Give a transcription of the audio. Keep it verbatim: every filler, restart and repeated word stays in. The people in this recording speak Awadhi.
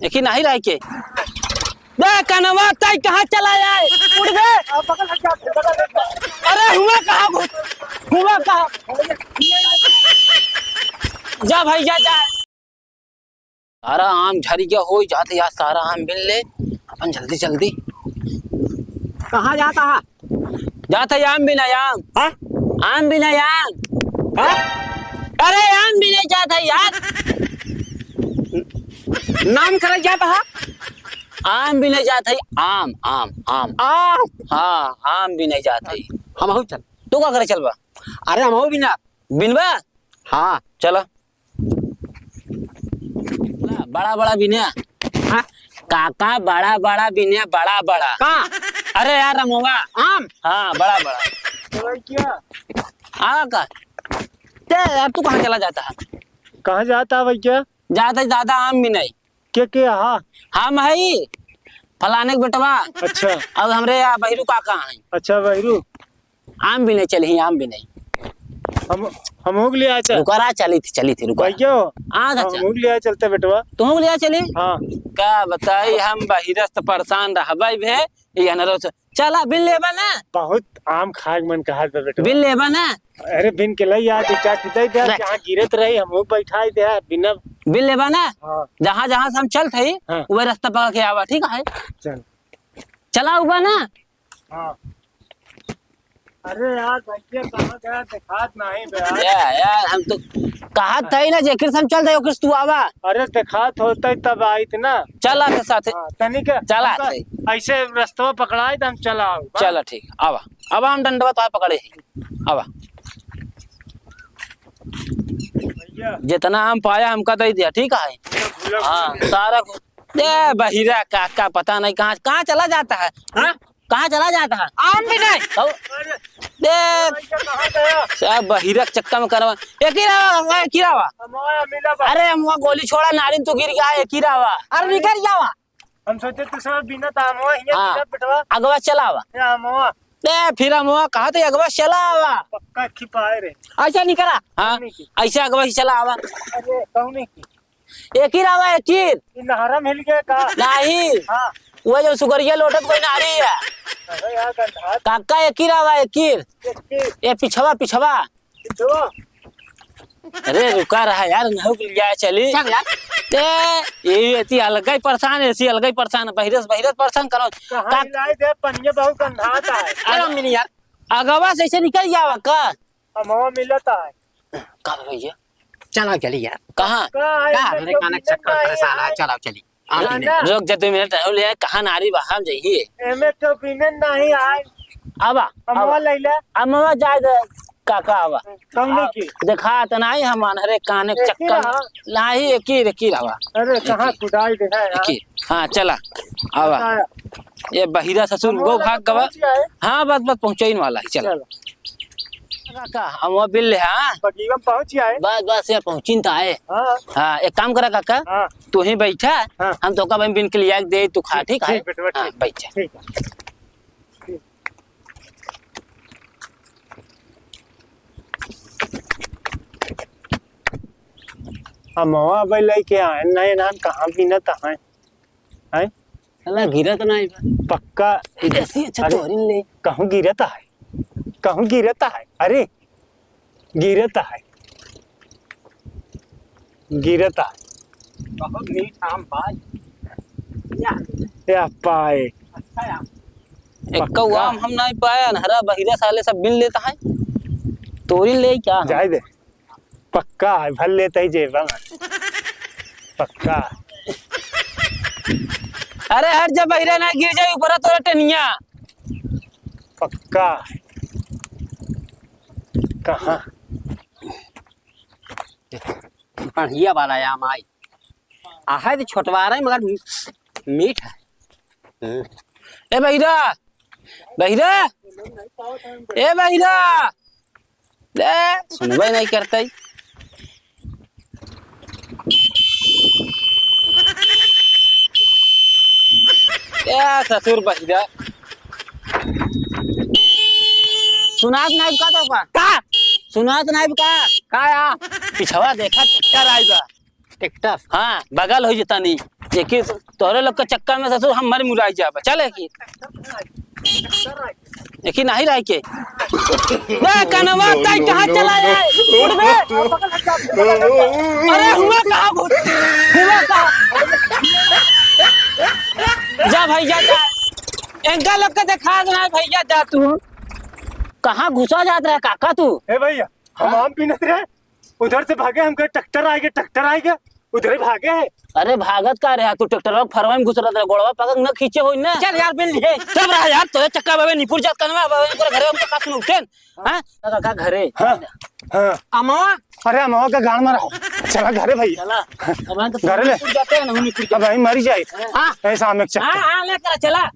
एक ही नाही रह के। बे कनवा, तई कहाँ चला जाए? उठ बे। अरे हुआ कहाँ घु-, हुआ कहाँ? जा भैया जा। सारा आम झरि गया होइ, जात है यार, सारा आम बिन ले अपन जल्दी जल्दी। कहाँ जाता है? जात है आम बिने, आम। हाँ? आम बिने, आम। हाँ? अरे आम बिने जात है यार। नाम करे जात है? आम बिने जात है, आम, आम, आम। आम? हाँ, आम बिने जात है। हमहू चल। तू का करे चलबा? अरे हमहू बिना। बिनबा? हाँ। चला। बड़ा बड़ा बिने। हाँ? काका, बड़ा बड़ा बिने, बड़ा बड़ा। का? अरे यार रमोवा। आम? हाँ, बड़ा बड़ा। तो भाई क्या? आ का? ते यार, तू कहाँ चला जाता है? कहाँ जाता है भाई क्या? जाता है दादा, आम बिने। के, के हा? हम हई फलाने के बेटवा। अच्छा। और हमरे यहाँ बहिरू काका हैं। अच्छा, बहिरू। आम बिने चली, आम बिने। हम, हमहू के लिए आ चल। रुका रहा, चली थी, चली थी, रुका। भैया, आ, हाँ, चाचा। हमहू के लिए आ चलते बेटवा। तुहू के लिए आ चली? हाँ। का बताई, हम बहिरस त परेशान रहबे भे, ये अनरो से। चला, बिन लेबा ना? बहुत आम खाए के मन कहत बा बेटवा। बिन लेबा ना? अरे, बिन के लई आ, दू चार ठो दे दे, रख। जहाँ गिरत रही, हमहू बैठाई दे, बिना। बिन लेबा ना? हाँ। जहाँ, जहाँ से हम चलत हई, हाँ। वही रास्ता पकड़ के आवा, ठीक है? चल। चला उबा ना? हाँ। अरे यार, भैया कहाँ गया, देखात नहीं बे यार। या, यार, हम तो कहत हई ना, जेकर से हम चलत हई, ओकर से तू आवा। अरे, देखात होतई तब आइत ना। चला के साथे। हाँ, तनी के चला हमका थे। ऐसे रस्तवा पकड़ाई त हम चला आऊ, हाँ? चला, ठीक, आवा। अब हम डंडवा तोहार पकड़े ही। आवा। भैया। जितना हम पाया, हमका दे दिया, ठीक है? भूला हाँ, भूला। सारा कुछ। ए, बहिरा काका, पता नहीं कहाँ, कहाँ चला जाता है, हाँ? कहाँ चला जाता है? आम बिने। कौ-, अरे, दे। भैया, कहाँ गया? सब बहिरा के चक्कर में करवा। एक ही रहा, एक ही रहा। हमारा मिला बा। अरे, हम वहाँ गोली छोड़ा, नारिन तो गिर गया, एक ही रहा। अरे, निकल जावा। हम सोचे तू सब बिना दामवा हियाँ हाँ। बिना बेटवा। अगवा चला आवा। ए, हमवा। ए, फिर हमवा कहा थे अगवा चला आवा। पक्का खिपाए रे। ऐसा नहीं करा। हाँ, नहीं की। ऐसे अगवा ही चला आवा। अरे, कहूँ नहीं की। एकीर आवा, एकीर। ई नहरा में हिल गया का? नाही। हाँ। वो जो सुगरिया लोटत कोई नारी है। अरे यार, गंधात। काका, एकीर आवा, एकीर। एकीर। ए, पिछवा, पिछवा। पिछवा। अरे, रुका रहा यार, नहु के लिया चली। चल यार। ए, ये एती अलग ही परेशान है, एसी अलग ही परेशान, बहिरस, बहिरस परेशान करो। कहाँ का- हिलाई दे, पनिया बहुत गंधात है। अरे, मिनी यार। अगवा से ऐसे निकल जावा का? हमवा मिलत है। का भैया? चला चली यार। कहाँ? का है, का हमरे एमे कानक बिनन चक्कर नहीं परेशान है, है। चला चली। आम ना, बिने। ना। रुक जा दो मिनट, हम ले आए, कहाँ नारी बा, हम जाइए। एमे तो बिनन नहीं आए। आवा, अमवा आवा। ले ले। अमवा जाए दे, काका आवा। कौन आ, की? देखा तो नहीं हम अनहरे कानक एक ही चक्कर। रहा। नहीं, एक ही, एक ही रहा। अरे, एक कहाँ ही। कुदाई दे है यार? एक ही। हाँ, चला, आवा। बताया। ये बहिरा ससुर अमवा गो ले भाग गवा। पहुँच गया है। हाँ, बस, बस पहुँचे वाला है, चला। चला। काका, हम वो बिल ले, हाँ? बगीवा में पहुँच गया है। बस, बस, यार, पहुँचिन तो आए। हाँ। हाँ, एक काम करा काका, हाँ। तू ही बैठा, हाँ। हम तोका बिन के लिया के दे, तू खा, ठीक, ठीक है? ठीक, बेटवा, हाँ, ठीक। बैठा। ठीक है। ठीक। हम वहाँ भाई लेके आए, नहीं ना, कहाँ बिनत है? हैं? साला गिरत नाही बा। पक्का। ऐसी अच्छा अरे, तोहरी ले। कहूँ गिरत है, कहूँ गिरत है, अरे, गिरत है, गिरत है। बहुत मीठ आम बा। या। या पाए। अच्छा आम। एक पक्का। आम हम नहीं पाए, अनहरा बहिरा साले सब बिन लेता है, तोरी ले क्या? जाए दे। पक्का है, भर लेते ही जेबा में। पक्का। अरे हट जा बहिरा, ना गिर जाई ऊपर तोरा टनिया। पक्का। कहाँ? बढ़िया वाला आम आई। आ है तो छोटवारा है, मगर मीठ है। हम्म। ए बहिरा, बहिरा, ए बहिरा, ए, सुनबे नहीं करते। ए ससुर बहिरा, सुनात नहीं का तो का? का? सुनात नहीं का? का या? पिछवा देखा चक्कर आई बा। ट्रैक्टर। हाँ, बगल होइ जतनी। देखी, तोहरे लोग के चक्कर में ससुर हम मर मुराई जाबे। चल, देखी। देखी, नहीं रह के। बे, कनवा ताई कहाँ चला जाए? उठ बे। अरे, हुआ कहाँ भूत? हुआ कहाँ? जा भाई, जा, जा। इनका लोग के देखा देना है, भैया, जा तू। कहाँ घुसा जात रहे काका तू? ए भैया, हम आम पीनत रहे, उधर से भागे, हमके ट्रैक्टर आइगे, ट्रैक्टर आइगे, उधर ही भागे। अरे भागत का रहा तू, ट्रैक्टर के फरवा में घुस रहा था, गोड़वा पकड़ न खींचे होई ना। चल यार, मिल लिए। तब रहा यार, तोरे चक्का बाबे निपुर जात कनवा, बाबे तोरे घरे हमके पास में उठेन। हाँ? काका घरे। हाँ, हाँ। अमवा? अरे अमवा का गाड़ मारा। चला घरे भैया। चला। अब हम तो घरे ले। निपुर जाते हैं ना, हम निपुर अब भाई मरी जाए। हाँ। ऐसा हमें चक्का। हाँ, हाँ, ले चला, चला।